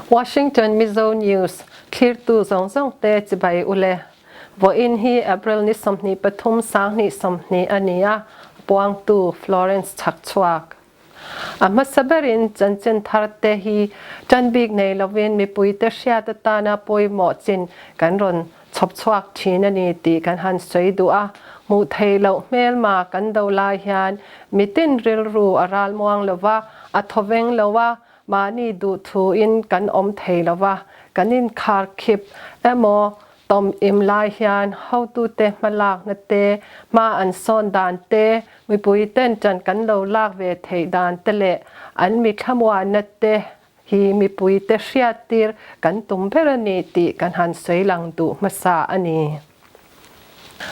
Washington Mizo News thlirtu zawng zawng te chibai ule. Vawiin hi April ni 23 2020 a ni a, puangtu Florence Chhakchhuak. A hmasa berin chanchin thar te hi tan bik nei lovin mipuite hriat atana pawimawh chin kan rawn chhawp chhuak thin a ni tih kan han sawi duh a. Hmuh theih loh hmelma kan do lai hian mitin rilru a ral muang lo va, a thawveng lo a, mahni duhthuin kan awm thei lo va, kan inkharkhip emaw tawm im lai hian hotute hmalakna te, hma an sawn dan te, mipui ten ṭan kan lo lak ve theih dan te leh an mi thlamuanna te hi mipuite hriattir kan tum ber a ni tih kan han sawi lang duh hmasa a ni.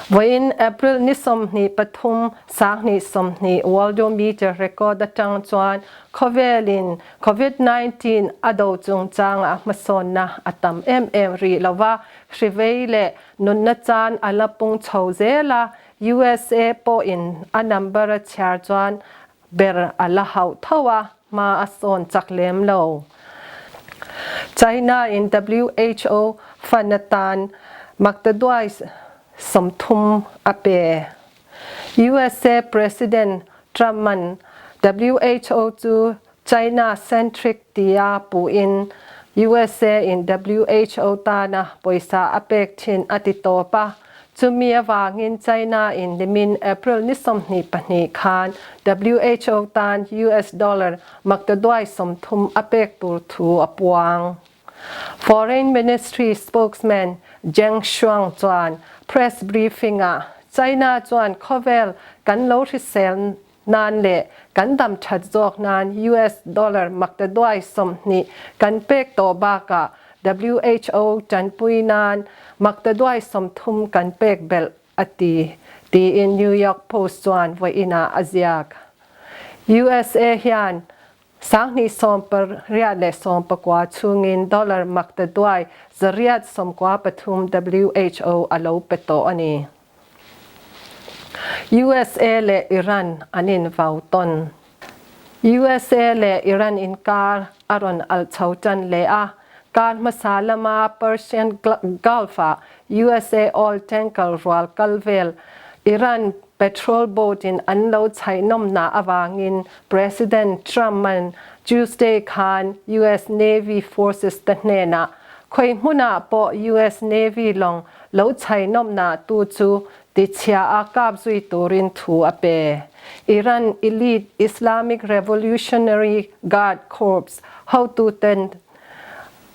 Vawiin April ni 23, 2020 Worldometer record atang chuan khawvelin Covid 19 a do chungchangah hmasawnna a tam em em rih lo va, hrivei leh nunna chan a la pung chho zel a, USA pawhin a number a chhiar chuan ber a la hauh tho a, hma a sawn chak lem lo. China in WHO fund atan maktaduai 30 a pe. USA President Trump-a'n WHO chu China-centric tia puhin USA in WHO tana pawisa a pek thin a ti tawp a. Chumi avangin China in nimin April ni 22 khan WHO tan US dollar maktaduai 30 a pek tur thu a puang. Foreign Ministry spokesman Geng Shuang chuan press briefing-ah China chuan khawvel kan lo hrisel nan leh kan dam that zawk nan US dollar maktaduai 20 kan pek tawh bakah WHO tanpui nan maktaduai 30 kan pek belh a ti, tiin New York Post chuan vawiinah a ziak. USA hian 2018 chhungin dollar maktaduai 893 WHO a lo pe tawh a ni. USA leh Iran an invau tawn. USA leh Iran inkar a rawn alh chho tan leh a, kar hmasa lama Persian Gulf-ah USA oil tanker rual kal vel Iran petrol boat-in an lo chhaihnawmna avangin President Trump-a'n Tuesday khan US Navy forces te hnenah khawi hmunah pawh US Navy lawng lo chhaihnawmna tu chu tichhia a kap zui turin thu a pe. Iran elite Islamic Revolutionary Guard Corps hotuten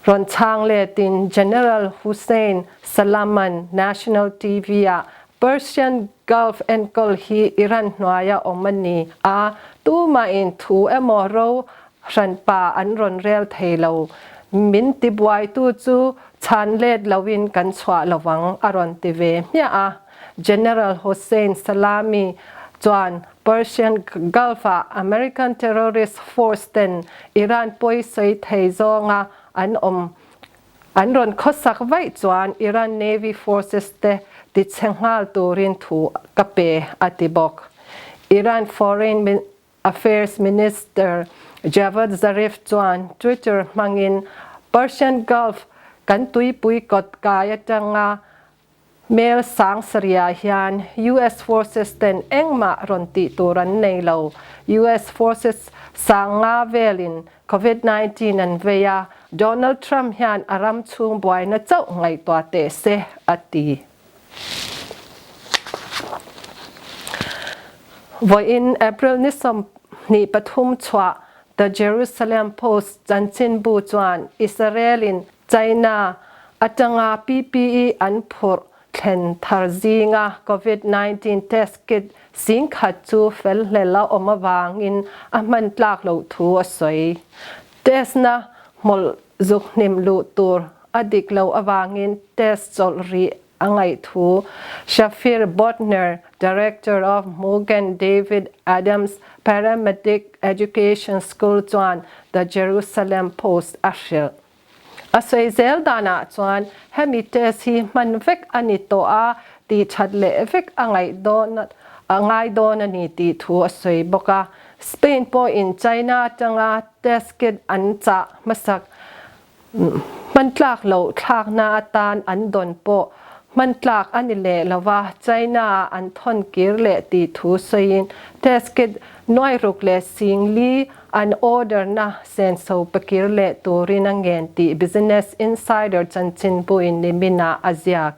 rawn chhang letin General Hussein Salaman National TV-ah Persian Gulf enkawl hi Iran hnuaia awm a ni a, tumahin thu emaw ro hranpa an rawn rel thei lo. Min tibuaitu chu chhan let loin kan chhuah lovang a rawn ti ve hmiah a. General Hossein Salami chuan Persian Gulf-ah American terrorist force ten Iran pawi sawi thei zawnga an awm An rawn khawsak vaih chuan Iran Navy forces te tichhe nghal turin thu ka pe, a ti bawk. Iran Foreign Affairs Minister Javad Zarif chuan Twitter hmangin Persian Gulf kan tuipui kawt kai atanga Mel sang sarih hian US forces ten engmah rawn tih tur an nei lo. US forces sang nga velin Covid-19 an vei a, Donald Trump hian a ram chhung buaina chauh ngaihtuah teh se, a ti. Vawiin April ni 23 chhuah The Jerusalem Post chanchinbu chuan Israel-in China atanga PPE an phurh thlen thar zinga Covid 19 test kit 10,000 chu fel hlel a awm avangin a hman tlak loh thu a sawi. Test na hmawlh zuk hnim luh tur a dik loh avangin test chawlh rih a ngaih thu Shafir Botner, Director of Mugen David Adams Paramedic Education School chuan The Jerusalem Post a hrilh. A sawi zel danah chuan hemi test hi hman vek a ni tawh a, tih that leh vek a ngaih dawn a ngai dawn a ni tih thu a sawi bawk a. Spain pawhin China atanga test kit an chah hmasak. Hmantlak loh thlakna atan an dawn pawh hmantlak a ni leh lo va, China-ah an thawn kir leh tih thu sawiin test kit nuai ruk leh 4000 an order-na senso pe kir leh turin a ngen tih Business Insider chanchinbuin niminah a ziak.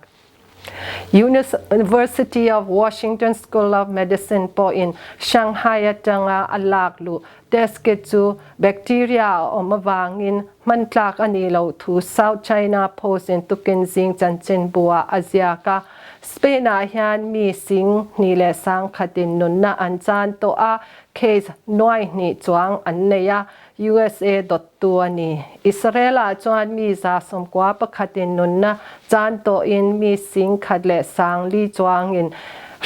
University of Washington School of Medicine pawhin Shanghai atanga a lak luh test kit chu bacteria a awm avangin hman tlak a nih loh thu South China Post-in tukin zing chanchinbu-ah a ziak a. Spain-ah hian mi 21,000 in nunna an chan tawh a, case nuaihnih chuang an nei a. USA dawttu a ni. Israel-ah chuan mi 91 in nunna chan tawhin mi 10,004 chuangin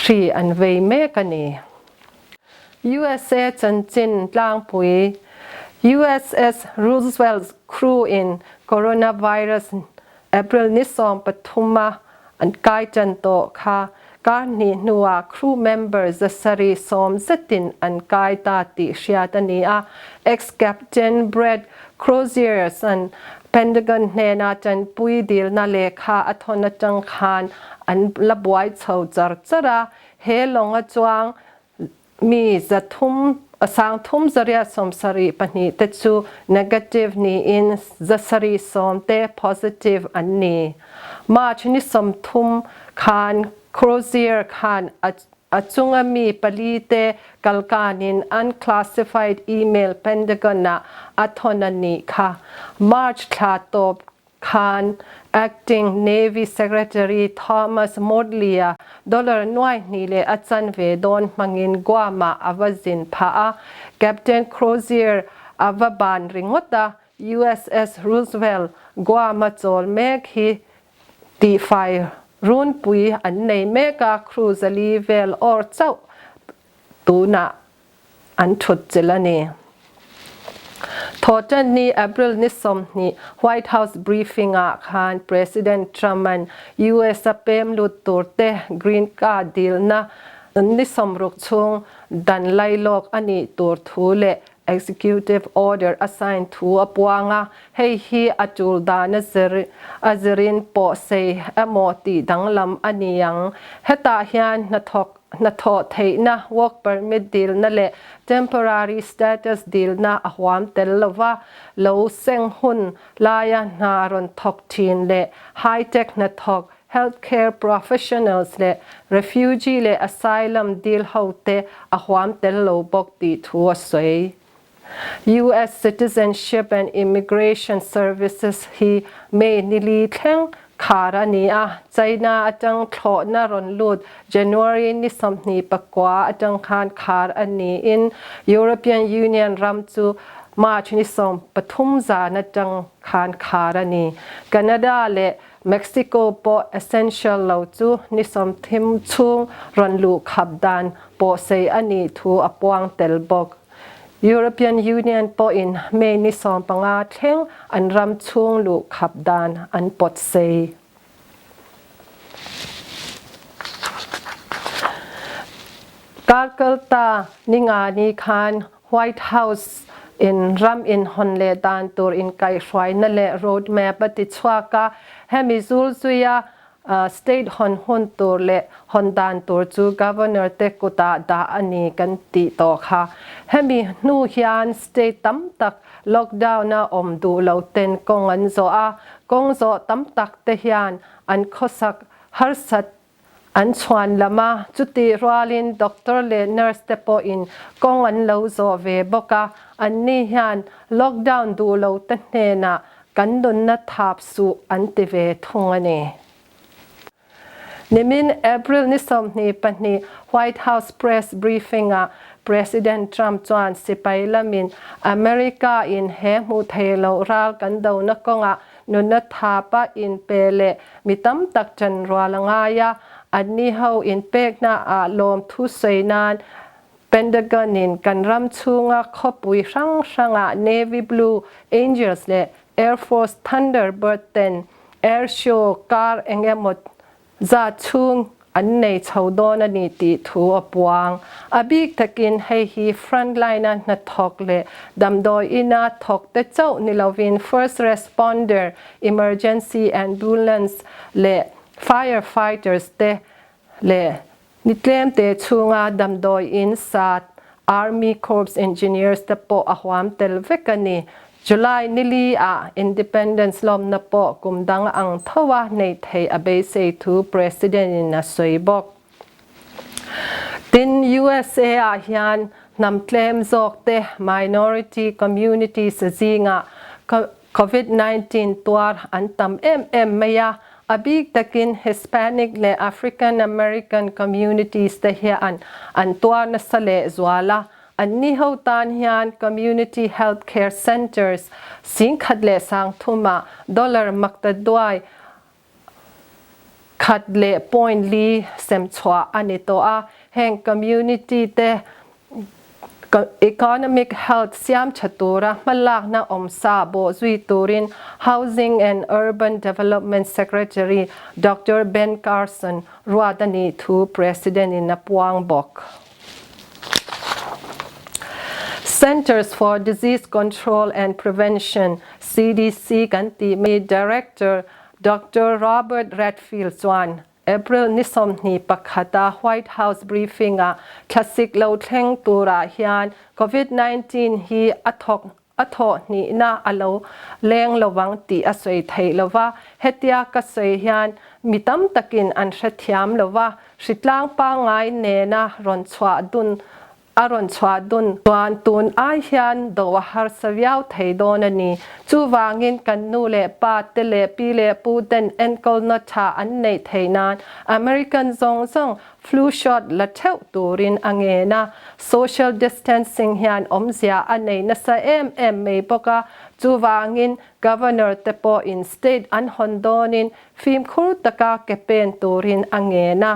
hri an vei mek a ni. USA chanchin tlangpui USS Roosevelt crew-in coronavirus April ni 13 a an kai tan tawh kha kar hnih hnuah crew member 770 zetin an kai ta tih hriat a ni a. Ex-Captain Brad Crozier-a'n Pentagon hnena tanpui dilna lehkha a thawn atang khan an la buai chho char char a, he lawnga chuang Mi 300 372 te chu negative niin 710 te positive an ni. March ni 30 khan Crozier khan a chunga mi pali te kalkanin unclassified email Pentagon-ah a thawn a nih kha. March thla tawp khan Acting Navy Secretary Thomas Modly-a dollar 2.5 dawn hmangin Guam-ah a va zin phah a, Captain Crozier a va ban ringawt a, USS Roosevelt Guam-a chawl mek hi tihfai runpui an nei mek a, crew 400 vel awr chauh tunah an thut chilh a ni. Thawhṭanni April ni 20 White House briefing-ah khan President Trump-a'n US-a pem lut turte green card dilna ni 60 chhung dan lailawk a nih tur thu leh executive order a sign thu a puang a, hei hi a tul dan a zirin pawhsei emaw tih danglam a ni ang. Hetah hian hnathawk Hnathawh theihna, work permit dilna leh temporary status dilna a huam tel lova, lo seng hun laia hna rawn thawk thin leh high-tech hnathawk, healthcare professionals leh refugee leh asylum dil hote a huam tel lo bawk tih thu a sawi. US Citizenship and Immigration Services hi May ni li thleng khar a ni a, China atang thlawhna rawn lut January ni 29 atang khan khar a niin European Union ram chu March ni 13 zan atang khan khar a ni. Canada leh Mexico pawh essential lo chu ni 30 chhung rawn luh khap dan pawhsei a nih thu a puang tel bawk. European Union pawhin May ni 15 thleng an ram chhung luh khap dan an pawt sei. Karkalta ninga ni khan White House in ram in hawn leh dan tur inkaihhruaina leh roadmap a ti chhuak a, hemi zul zuia State hawn hun tur leh hawn dan tur chu Governor te kutah dah a ni kan tih tawh kha. Hemi hnu hian state tam tak lockdown a awm duh lo ten kawng an zawh a, kawng zawh tam tak te hian an khawsak harsat an chhuan lam a, chutih rualin doctor leh nurse te pawhin kawng an lo zawh ve bawk a, anni hian lockdown duh lo te hnenah Kan nunna thap suh an ti ve thung a ni. Nimin April ni 22 White House press briefing-ah President Trump chuan sipai lamin America in he hmuh thei loh ral kan dona kawngah nunna thapa inpe leh mi tam tak ṭanrual a ngai a, anni ho inpekna ah lawmthu sawi nan Pentagon in kan ram chhunga khawpui hrang hrangah Navy Blue Angels leh Air Force Thunderbird ten air show kar eng emaw zat chhung an nei chho dawn a ni tih thu a puang. A bik takin hei hi frontline-a hnathawk leh damdawi ina thawk te chauh ni lovin first responder, emergency ambulance leh firefighters te leh ni tlemte chhunga damdawi in sat Army Corps Engineers te pawh a huam tel vek a ni. July nili ah Independence lawmna pawh kum dang ang tho a nei thei a beisei thu President in a sawi bawk. Tin, USA ah hian hnam tlem zawk te, minority communities, zingah Covid 19 tuar an tam em em mai a, a bik takin Hispanic leh African American communities te hian an tuar nasa leh zual a, anni ho tan hian Community Health Care Centers 10,030 ah dollar maktaduai khat leh point li sem chhuah a ni tawh a, heng community te economic health siam tha tura hmalakna awmsa bawh zui turin Housing and Urban Development Secretary Doctor Ben Carson ruat a nih thu President in a puang bawk. Centers for Disease Control and Prevention, CDC, kan tihmi Director Doctor Robert Redfield chuan April ni 21 a White House briefing ah thlasik lo thleng turah hian COVID-19 hi a thawk a thawh hnihna a lo leng lovang tih a sawi theih lova, hetia ka sawi hian mi tam takin an hrethiam lova, hritlang pangngai nena rawn chhuah dun A rawn chhuah dun chuan tun ai hian do a harsa viau thei dawn a ni. Chuvangin kan nu leh pa te leh pi leh pu ten enkawlna tha an neih theih nan American zawng zawng flu shot la theuh turin a ngen a. Social distancing hian awmzia a nei nasa em em mai bawk a. Chuvangin Governor te pawhin state an hawn dawnin fimkhur taka ke pen turin a ngen a.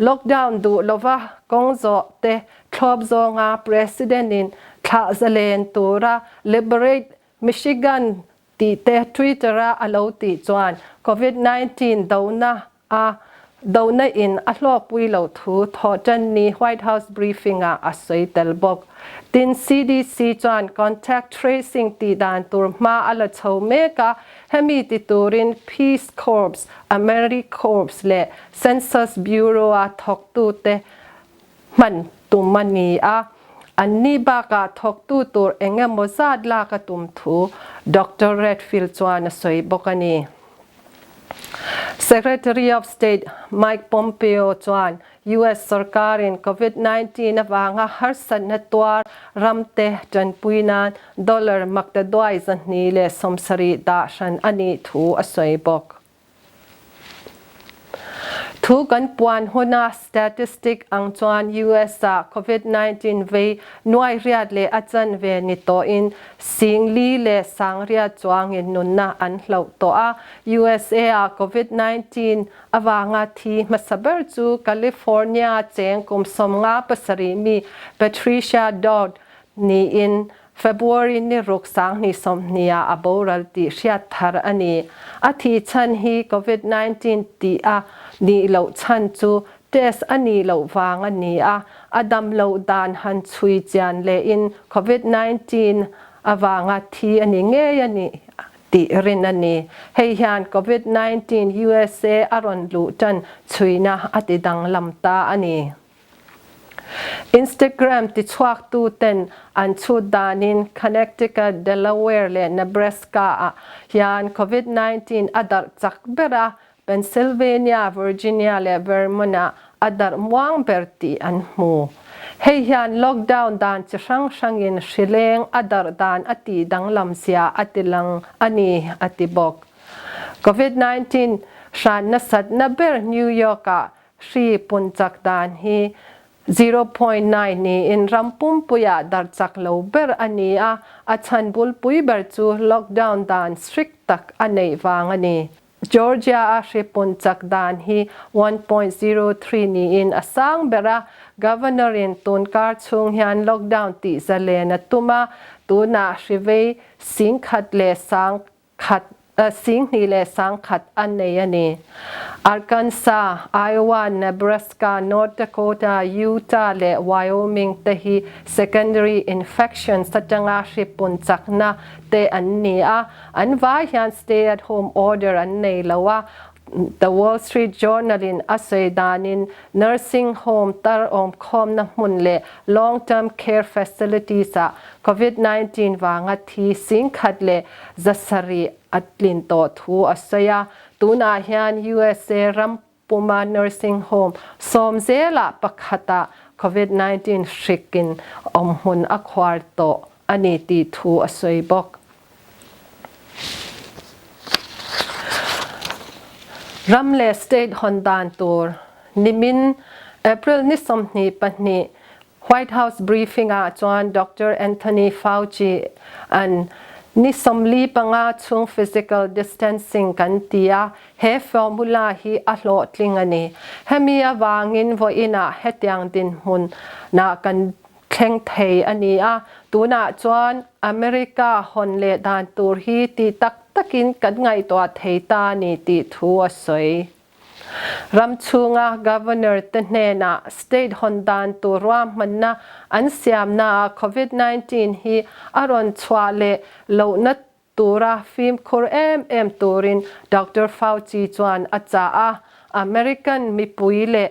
Lockdown duh lova kawng zawh te thlawp zawnga President-in thlah zalen tura Liberate Michigan tih te Twitter-a a lo tih chuan Covid 19 dona a dona in a hlawkpui loh thu Thawhṭanni White House briefing-ah a sawi tel bawk. Tin, CDC chuan contact tracing tih dan tur hma a la chho mek a, hemi ti turin Peace Corps, AmeriCorps leh Census Bureau-a thawktute hman tum a ni a, anni bakah thawktu tur eng emaw zat lak a tum thu Doctor Redfield chuan a sawi bawk a ni. Secretary of State Mike Pompeo chuan US sorkarin Covid 19 avanga harsatna tuar ramte tanpui nan dollar maktaduai 270 dah hran a nih thu a sawi bawk. Thu kan puan huna statistic ang chuan US ah Covid 19 vei nuai riat leh a chanve ni tawhin 4000 chuangin nunna an hloh tawh a. USA ah Covid 19 avanga thi hmasa ber chu California cheng kum 57 mi Patricia Dodd niin February ni ruk 2020 ah a boral tih hriat thar a ni. A thih chhan hi Covid 19 tih a nih loh chhan chu test a nih loh vang a ni a, a dam loh dan han chhui chian lehin Covid 19 avanga thi a ni ngei a ni tih rin a ni. Hei hian Covid 19 USA a rawn luh tan chhuina a ti danglam ta a ni. Instagram tichhuaktu ten an chhut danin Connecticut, Delaware leh Nebraska ah hian Covid 19 a darh chak ber a, Pennsylvania, Virginia leh Vermont ah a darh muang ber tih an hmu. Hei hian lockdown dan chi hrang hrangin hrileng a darh dan a tih danglam zia a ti lang a ni, a ti bawk. Covid 19 hran nasatna ber New York ah Hri pun chak dan hi 0.9 niin ram pumpuiah darh chak lo ber a ni a, a chhan bulpui ber chu lockdown dan strict tak a neih vang a ni. Georgia-a hri pun chak dan hi 1.03 niin a sang ber a, Governor-in tun kar chhung hian lockdown tih zalen a tum a, tunah hri vei 10,100. 21,000 an nei a ni. Arkansas, Iowa, Nebraska, North Dakota, Utah leh Wyoming te hi secondary infections atanga hripun chakna te an ni a, an vai hian stay at home order an nei lo a. The Wall Street Journal in a sawi danin nursing home tar awmkhawmna hmun leh long term care facilities ah Covid 19 vanga thi 1700 a tlin tawh thu a sawi a. Tunah hian USA ram puma nursing home sawm zelah pakhatah Covid 19 hrikin awmhmun a khuar tawh a ni tih thu a sawi bawk. Ram leh state hawn dan tur nimin April ni 22 White House briefing ah chuan Doctor Anthony Fauci an ni 45 chhung physical distancing kan ti a, he formula hi a hlawhtling a ni. Hemi avangin vawiinah hetiang dinhmun nah kan thleng thei a ni a, tunah chuan America hawn leh dan tur hi ti tak takin kan ngaihtuah thei ta a ni tih thu a sawi. Ram chhunga Governor te hnenah state hawn dan tur ruahmanna an siamnaah Covid 19 hi a rawn chhuah leh lohna tura fimkhur em em turin Doctor Fauci chuan a chah a, American mipui leh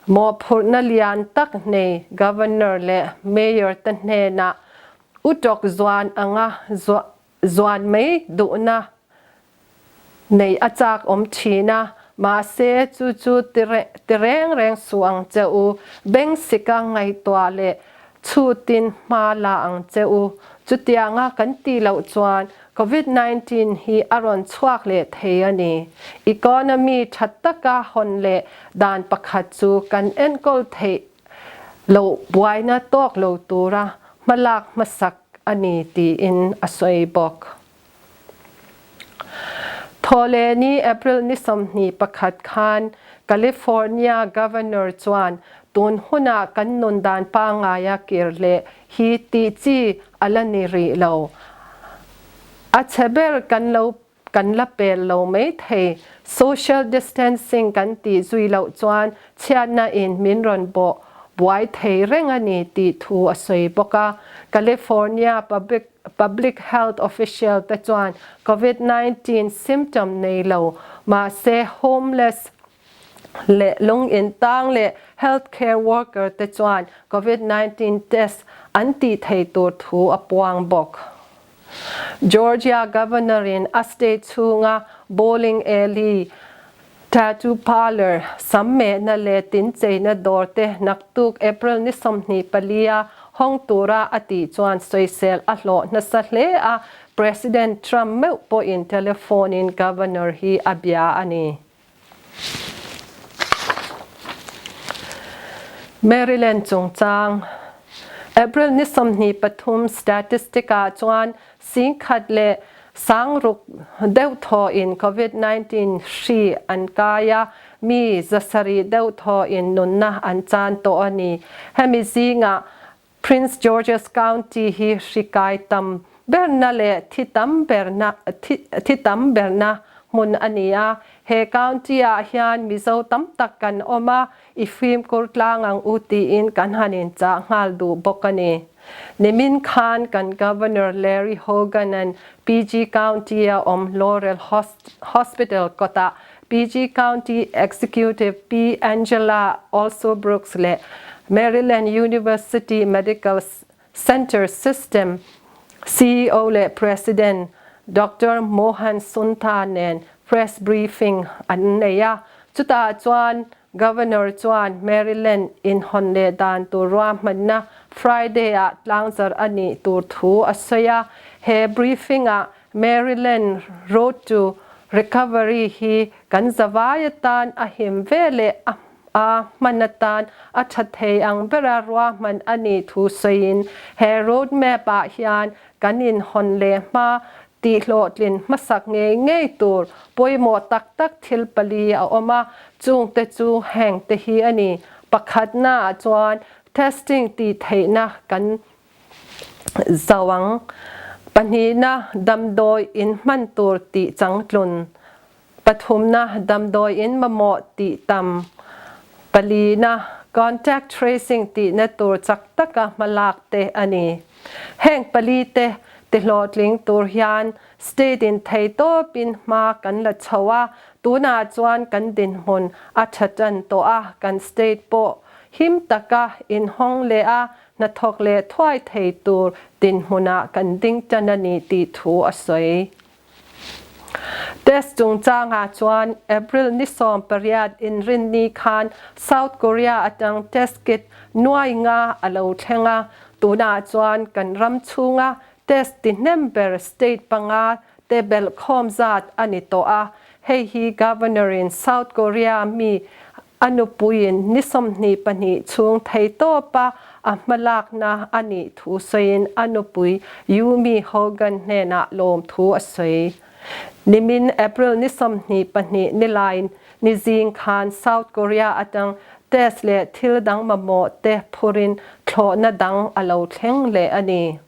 Mawhphurhna lian tak nei Governor leh Mayor te hnenah utawk zuan anga zuan mai duhna nei a chak awm thin a, mahse chu chu ti reng reng suh ang che u, beng sika ngaihtuah leh chhutin hma la ang che u. Chutianga kan tih loh chuan Covid 19 hi a rawn chhuak leh thei a ni. Economy tha taka hawn leh dan pakhat chu kan enkawl theih loh buaina tawk lo tura hmalak hmasak a ni tiin a sawi bawk. Thawhlehni April ni 21 khan California Governor chuan tun huna kan nun dan pangaia kir leh hi tih chi a la ni rih lo. A chhe ber kan lo kan la pel lo mai thei. Social distancing kan tih zui loh chuan chhiatna in min rawn bawh buai thei reng a ni tih thu a sawi bawk a. California public public health official te chuan Covid 19 symptom nei lo mahse homeless leh lung in tang leh health care worker te chuan Covid 19 test an tih thei tur thu a puang bawk. Georgia Governor in a state chhunga bowling alley, tattoo parlour, sam mehna leh tincheina dawr te naktuk April ni 24 a hawng tura a tih chuan sawisel a hlawh nasa hle a, President Trump meuh pawhin telephone in Governor hi a bia a ni. Maryland chungchang April ni 23 statistic ah chuan 10,000 le 6,000 deuh thaw in COVID-19 hri an kai a, mi 700 deuh thaw in nunnak an caan tawh a ni. Hemi zingah Prince George's County hi hri kai tam berna le thi tam berna thi tam berna hmun a ni a. He county ah hian Mizo tam tak kan awm a, i fimkhur tlang ang u tiin kan han in chah nghal duh bawk a ni. Nimin khan kan Governor Larry Hogan an PG County a awm Laurel Hospital kawtah PG County Executive P. Angela Alsobrooks le Maryland University Medical Center System CEO le President Dr. Mohan Suntha nen press briefing an nei a. Chutah chuan Governor chuan Maryland in hawn leh dan tur ruahmanna Friday ah tlangzarh a nih tur thu a sawi a. He briefing ah Maryland Road to Recovery hi kan zavai atan a him ve leh a hman atan a tha thei ang bera ruahman a nih thu sawiin he road map ah hian kan inhawn leh hma tihhlawhtlin hmasak ngei ngei tur pawimawh tak tak thil pali a awm a, chungte chu heng te hi a ni. Pakhatna ah chuan testing tih theihna kan zo ang. Pahnihna, damdawi in hman tur tih changtlun. Pathumna, damdawi in mamawh tih tam. Palina, contact tracing tihna tur chak taka hmalak te a ni. Heng pali te tihlawhtling tur hian state in theitawpin hma kan la chho a, tunah chuan kan dinhmun a tha tan tawh a, kan state pawh him taka inhawng leh a hnathawk leh thuai thei tur dinhmunah kan ding tan a ni tih thu a sawi. Test chungchangah chuan April ni 18 inrinni khan South Korea atang test kit nuai nga a lo thleng a, tunah chuan kan ram chhunga test ti hnem ber state panga te belhkhawm zat a ni tawh a, hei hi Governor-in South Korea mi A nupuiin ni 22 chhung theitawpa a hmalakna a nih thu sawiin a nupui Yumi Hogan hnenah lawmthu a sawi. Nimin April ni 22 nilai ni zing khan South Korea atang test leh thil dang mamawh te phurin thlawhna dang a lo thleng leh a ni.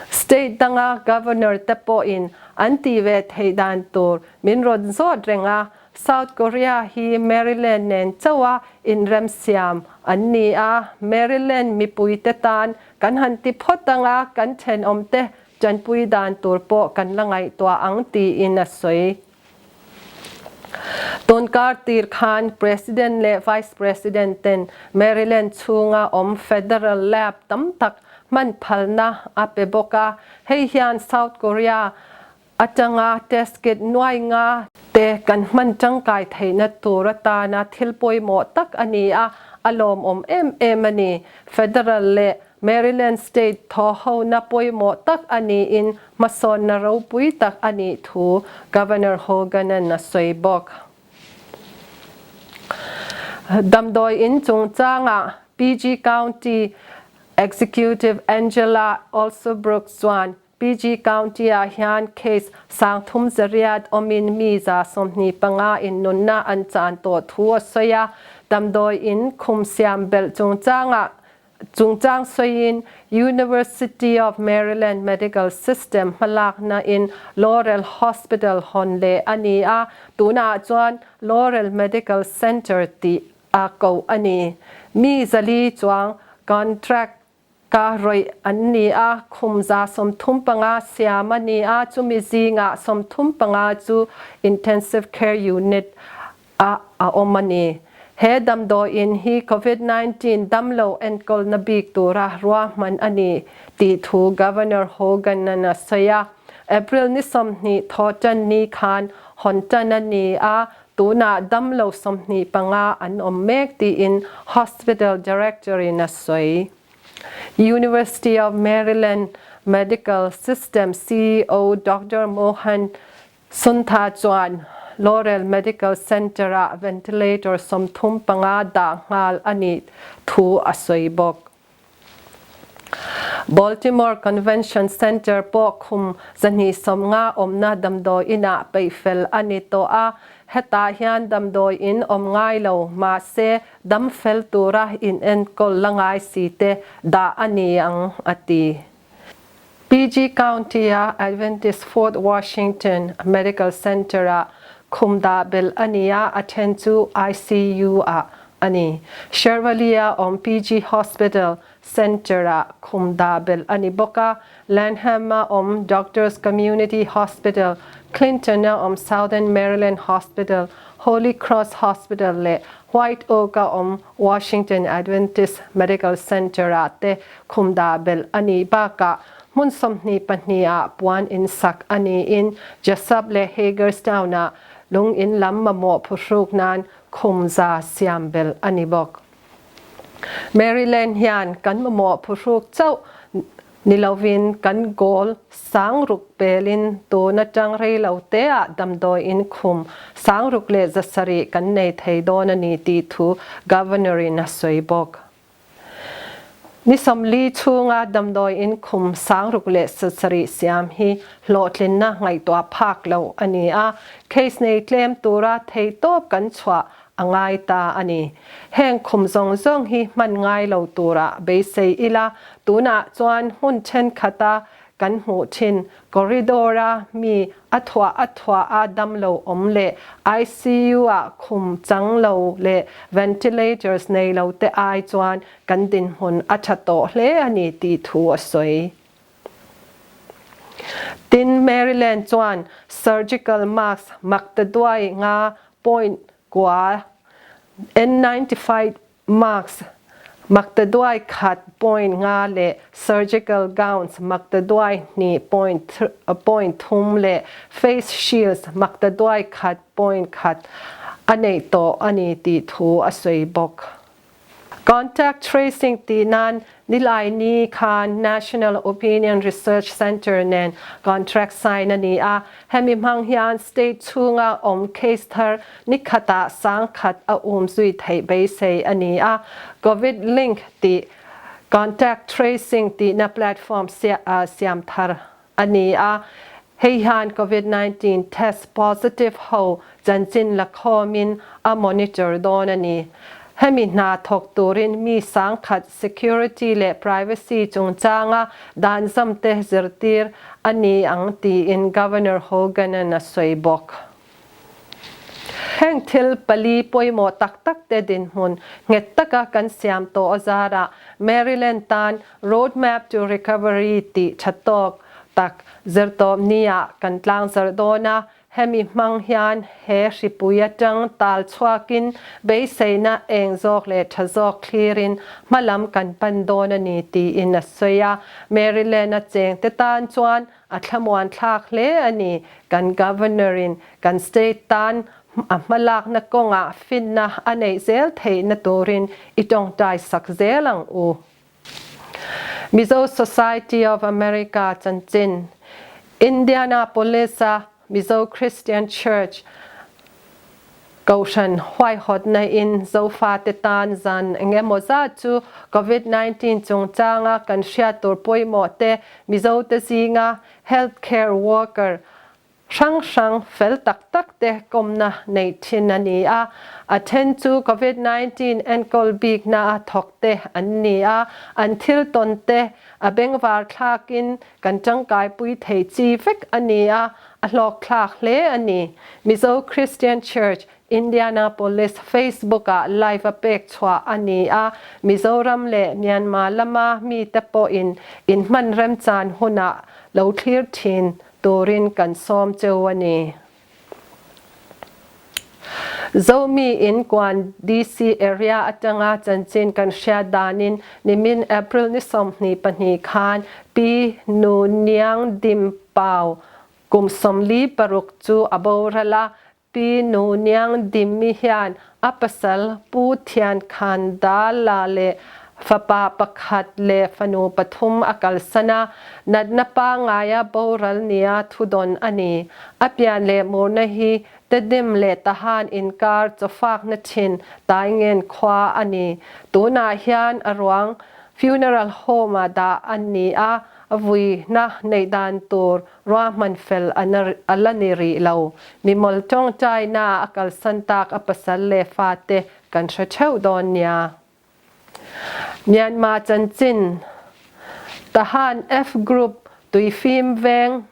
State danga Governor te pawhin an tih ve theih dan tur min rawn zawt reng a, South Korea hi Maryland nen chauha inremsiam an ni a, Maryland mipuite tan kan han ti phawt anga kan thenawmte tanpui dan tur pawh kan la ngaihtuah ang tiin a sawi. Tunkar tir khan President leh Vice President ten Maryland chhunga awm federal lab tam tak hman phalna a pe bawk a, hei hian South Korea atanga test kit nuai nga te kan hman tangkai theihna tur atana thil pawimawh tak a ni a, a lawmawm em em a ni. Federal leh Maryland State thawhhona pawimawh tak a niin hmasawnna ropui tak a nih thu Governor Hogan-a'n a sawi bawk. Damdawi in chungchangah PG County Executive Angela Alsobrooks chuan PG County-ah hian case 3800 awmin mi 25 in nunna an chan tawh thu a sawi a, damdawi in khum siam belh chungchangah Chungchang sawiin University of Maryland Medical System hmalakna in Laurel Hospital hawn leh a ni a, tunah chuan Laurel Medical Center tih a koh a ni. Mi 400 chuang contract ka rawih an ni a, khum 35 siam a ni a, chumi zingah 35 chu Intensive Care Unit ah a awm a ni. He damdawi in hi Covid 19 damlo enkawlna bik tura ruahman a ni tih thu Governor Hogan-a'n a sawi a. April ni 20 thawhtan ni khan hawn tan a ni a, tunah damlo 25 an awm mek tiin Hospital Director-in a sawi. University of Maryland Medical System CEO Doctor Mohan Suntha chuan Laurel Medical Center-ah ventilator 35 dah nghal a nih thu a sawi bawk. Baltimore Convention Center pawh khum 250 awmna damdawi inah peihfel a ni tawh a, hetah hian damdawi in awm ngai lo mahse dam fel tura inenkawl la ngai si te dah a ni ang, a ti. PG County-a Adventist Fort Washington Medical Center-ah khum dah belh a ni a, a then chu ICU-ah a ni. Shervali-a awm PG Hospital Center-ah khum dah belh a ni bawk a, Lanham-a awm Doctors Community Hospital, Clinton-a awm Southern Maryland Hospital, Holy Cross Hospital leh White Oak-a awm Washington Adventist Medical Center-ah te khum dah belh a nih bakah hmun 22 ah puan in sak a niin Jessup leh Hagerstown-ah lung in lam mamawh phuhruk nan khum 100 siam belh a ni bawk. Maryland hian kan mamawh phuhruk chauh ni lovin kan goal 6000 pelin tun atang rei lo teah damdawi in khum 6700 kan nei thei dawn a ni tih thu Governor-in a sawi bawk. Ni 40 chhunga damdawi in khum 6700 siam hi hlawhtlinna ngaihtuah phak lo a ni a, case nei tlem tura theitawp kan chhuah a ngai ta a ni. Heng khum zawng zawng hi hman ngai lo tura beisei ila, tunah chuan hmun thenkhat a. kan hmuh thin corridor-a mi a thuah a thuah a damlo awm leh ICU-ah khum chang lo leh ventilators nei lo te ai chuan kan dinhmun a tha tawh hle a ni tih thu a sawi. Tin, Maryland chuan surgical mask maktaduai nga point kua N95 mask maktaduai khat point nga leh surgical gowns maktaduai hnih point point thum leh face shields maktaduai khat point khat a neih tawh a ni tih thu a sawi bawk. Contact tracing tih nan Nilaini khan National Opinion Research Centre nen contract sign a ni a, hemi hmang hian state chhunga awm case thar ni khatah sangkhat a um zui theih beisei a ni a, Covid Link tih contact tracing tihna platform siam thar a ni a, hei hian Covid 19 test positive ho chanchin la khawmin a monitor dawn a ni. Hemi hna thawk turin mi sangkhat security leh privacy chungchanga dan zamte zirtir a ni ang tiin Governor Hogan-a'n a sawi bawk. Heng thil pali pawimawh tak tak te dinhmun nghet taka kan siam tawh azarah Maryland tan Roadmap to Recovery tih tha tawk tak zirtawp nia kan tlangzarh dawn a, hemi hmang hian he hripui atang tal chhuakin beiseina eng zawk leh tha zawk thlirin hmalam kan pan dawn a ni tiin a sawi a. Maryland-a chengte tan chuan A thlamuan thlak hle a ni. Kan Governor-in kan state tan a hmalakna kawngah finna a neih zel theihna turin i tawngtai sak zel ang u. Mizo Society of America chanchin, Indianapolis-a Mizo Christian Church, Kohhran huaihawtna in Zofate tan zan eng emaw zat chu Covid 19 chungchanga kan hriat tur pawimawh te Mizote zinga health care worker hrang hrang fel tak tak te kawmna neih thin a ni a. A then chu Covid 19 enkawl bikna a thawk te an ni a, an thil tawn te a bengvar thlakin kan tangkaipui thei chi vek a ni a, a hlawkthlak hle a ni. Mizo Christian Church, Indianapolis Facebook-ah live a pek chhuah a ni a, Mizoram leh Myanmar lama mite pawhin inhman remchan hunah lo thlir thin turin kan sawm cheu a ni. Zomi in Kuan DC area atanga chanchin kan hriat danin nimin April ni 22 khan Pi Nu Niang Dim Pau kum 46 chu a boral a, Pi Nu Niang Dimmi hian a pasal Pu Thian Khan Dala leh fapa pakhat leh fanu pathum a kalsan a, natna pangaia boral nia thudawn a ni. A pian leh murna hi Tedim leh Tahan inkar chawfakna thin Taingen khua a ni. Tunah hian a ruang funeral home-ah dah a ni a, vuina neih dan tur Ruahman fel a la ni rih lo. Mimawl tawngtaina a kalsan tak a pasal leh fate kan hre theuh dawn nia. Myanmar chanchin Tahan F Group tuifim veng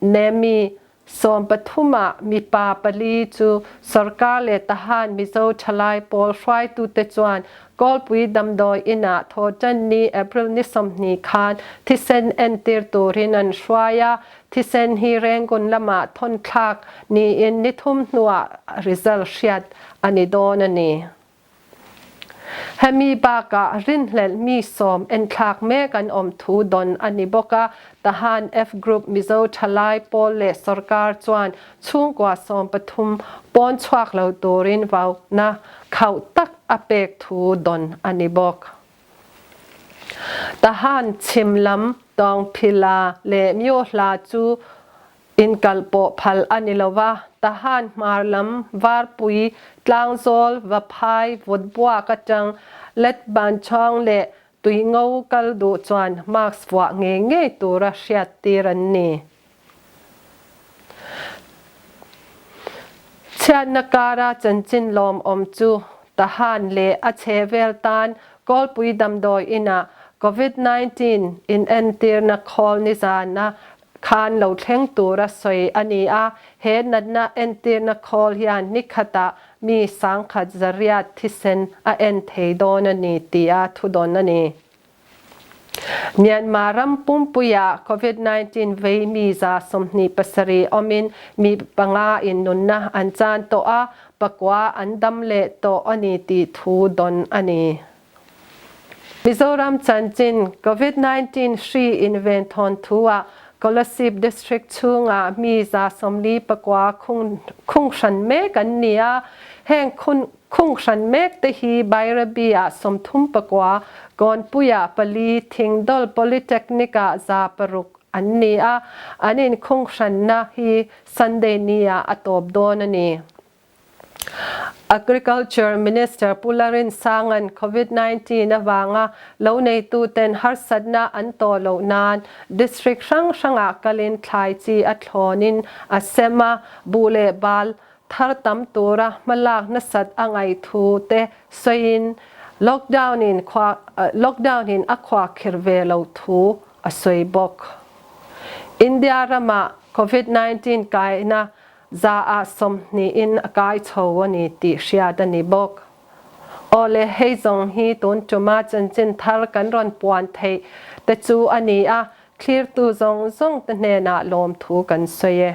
Nemi 13 ah mipa pali chu sorkar leh Tahan Mizo thalai pawl hruaitute chuan Kawlpui damdawi inah Thawhtanni April ni 20 khan thisen entir turin an hruai a, thisen hi Rangoon lamah thawn thlak niin ni thum hnuah result hriat a ni dawn a ni. Hemi bakah rinhlelh mi sawm enthlak mek an awm thu dawn a ni bawk a, Tahan F Group Mizo thalai pawl leh sorkar chuan chhungkua 13 pawn chhuak lo turin vauna khauh tak a pek thu dawn a ni bawk. Tahan chhim lam Tawngphila leh Myohla chu inkalpawh phal a ni lo va, Tahan hmar lam Varpui, Tlangzawl, Vaphai, Vawtbuak atang Letbanchawng leh Tuingo kal duh chuan mask vuah ngei ngei tura hriattir an ni. Chhiatna kara chanchin lawmawm chu Tahan leh a chhe vel tan Kawlpui damdawi inah Covid 19 inentirna khawl nizana khan lo thleng tura sawi a ni a, he natna entirna khawl hian ni khatah mi 1100 thisen a en thei dawn a ni tia thudawn a ni. Myanmar ram pumpuiah Covid 19 vei mi 27 awmin mi panga in nunna an chan tawh a, pakua an dam leh tawh a ni tih thu dawn a ni. Mizoram chanchin Covid 19 hri inven thawnthu-ah Kolasib District chhungah mi 49 khung hran mek an ni a, heng khung hran mek te hi Bairabi-ah 39, Kawnpuiah pali, Thingdawl Polytechnic-ah 600 an ni a, an inkhung hranna hi Sunday ni-ah a tawp dawn a ni. Agriculture Minister Pu Larinsanga'n Covid 19 avanga lo neituten harsatna an tawh loh nan District hrang hrangah kalin thlai chi a thlawnin a sem a, buh leh bal thar tam tura hmalak nasat a ngaih thu te sawiin lockdown in lockdown in a khuahkhirh ve loh thu a sawi bawk. India ramah Covid 19 kaina 20% in a kai chho a ni tih hriat a ni bawk. Awle, hei zawng hi tun tuma chanchin thar kan rawn puan theih te chu a ni a, thlirtu zawng zawng te hnenah lawmthu kan sawi e.